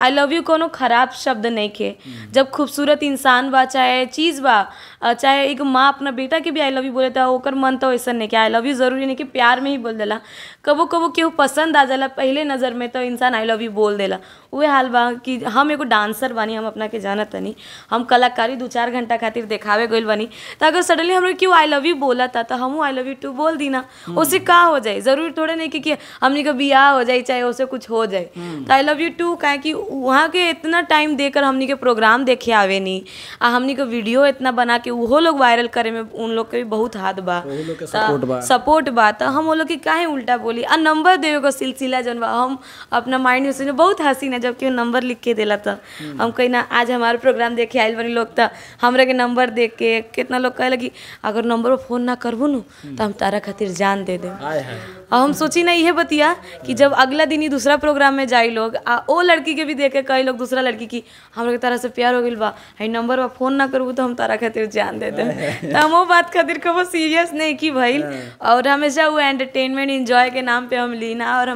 I love you कोनो खराब शब्द नइखे। जब खूबसूरत इंसान बा, चाहे चीज बा, चाहे एक माँ अपना बेटा के भी I love you बोले त ओकर मन त वैसन नइखे। I love you जरूरी नहीं कि प्यार में ही बोल देला। कबो कबो केहू पसंद आ जाला पहले नज़र में तो इंसान I love you बोल देला। उहे हाल बा कि हम एगो डांसर बानी, हम अपना के जानत तनी, हम कलाकारी 2-4 घंटा खातिर देखावे गइल बानी, त अगर सडनली हमरा केहू I love you बोलता त हमहू I love you two बोल दी ना, ओसे का हो जाई? जरूरी थोड़े नहीं कि हमनी के बियाह हो जाई चाहे ओसे कुछ हो जाए। त I love you to काहे कि वहाँ के इतना टाइम देकर हमनी के प्रोग्राम देखे आवे नी, आ हमनी के वीडियो इतना बना के उहो लोग वायरल करे में उन लोग के भी बहुत हाथ बा, ओहू लोग के सपोर्ट बा। सपोर्ट बा, त हम वो लोग के काहे उल्टा बोली। आ नंबर देवे को सिलसिला जौन बा, हम अपना माइंड में सोचे बहुत हंसी ना जब केहू नंबर लिख के देला त हम कही ना आज हमारे प्रोग्राम देखे आइल बनी लोग त हमरा के नंबर देख के कितना लोग कहे कि अगर नंबर पर फोन ना करबू नु त हम तारा खातिर जान they them. आय हाय। और हम सोची ना इहे बतिया कि जब अगला दिन ही दूसरा प्रोग्राम में जाई लोग आ ओ लड़की के भी देख के कही लोग दूसरा लड़की की हमरा के तारा से प्यार हो गइल बा, हई नंबर पर फोन ना करबू तो हम तारा खातिर जान they them. त हम वो बात खातिर कबो सीरियस नहीं की भइल, और हमेशा वो एंटरटेनमेंट एंजॉय के नाम पे हम ली ना। और